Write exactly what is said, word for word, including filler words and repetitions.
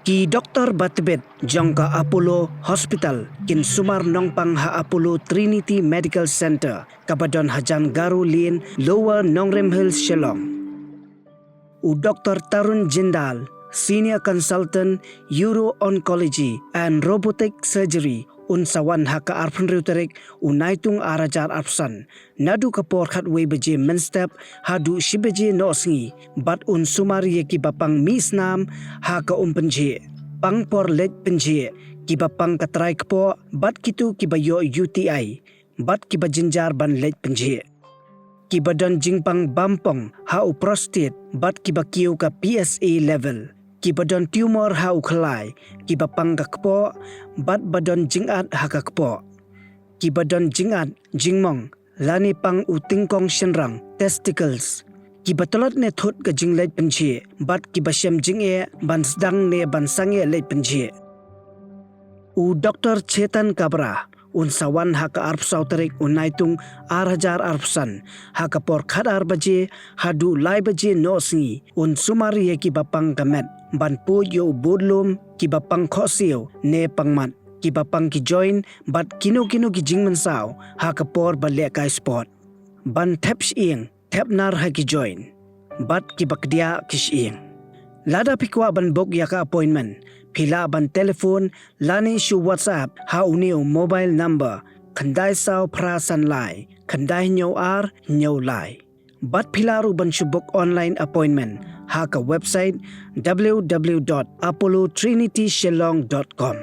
Ki doktor ba tbit jong ka Apollo Hospital kin sumar nongpang ha Apollo Trinity Medical Centre kaba don ha Jan Garo Lane, Lower Nongrim Hills, Shillong. U Doktor Tarun Jindal, Senior Consultant, Uro-Oncology and Robotic Surgery, un sa wan ha ka arphew hynriew tarik u Naitung ar hajar arphew san, naduh ka por khatwei baje mynstep haduh shi baje noh sngi, bad un sumar ïa kiba pang mih snam ha ka umpynjhieh, pang por leit pynjhieh, kiba pang ka trai kpoh, bad kito kiba ïoh U T I, bad kiba jynjar ban leit pynjhieh. Kiba don jingpang bampong ha u prostate bad kiba kiew ka P S A level. Kiba don tumor ha u khlai, kiba pang ka kpoh, bad ba don jingat ha ka kpoh. Kiba don jingat, jingmong, lane pang u tyngkong shynrang, testicles. Kiba tlot ne thut ka jingleit pynjhieh, bad kiba shem jingeh ban sdang ne ban sangeh leit pynjhieh. U Doktor Chetan Kabra, un sa wan ha ka arphew saw tarik u Naitung ar hajar arphew san, ha ka por khatar baje haduh lai baje noh sngi, un sumar ïa kiba pang ka met, ban pud ïa u budlum, kiba pang khohsiew ne pang mat, kiba pang ki joint, bad kino kino ki jingmynsaw ha ka por ba lehkai sport. Ban thep shyieng, thep nar ha ki joint, bad kiba kdiah ki shyieng. Lada phi kwah ban book ïa ka appointment, phi lah ban telephone lane shu WhatsApp ha une u mobile number: khyndai saw phra san lai, khyndai hynñiew ar hynñiew lai. Bad phi lah ruh ban shu book online appointment ha ka website w w w dot apollo trinity shillong dot com.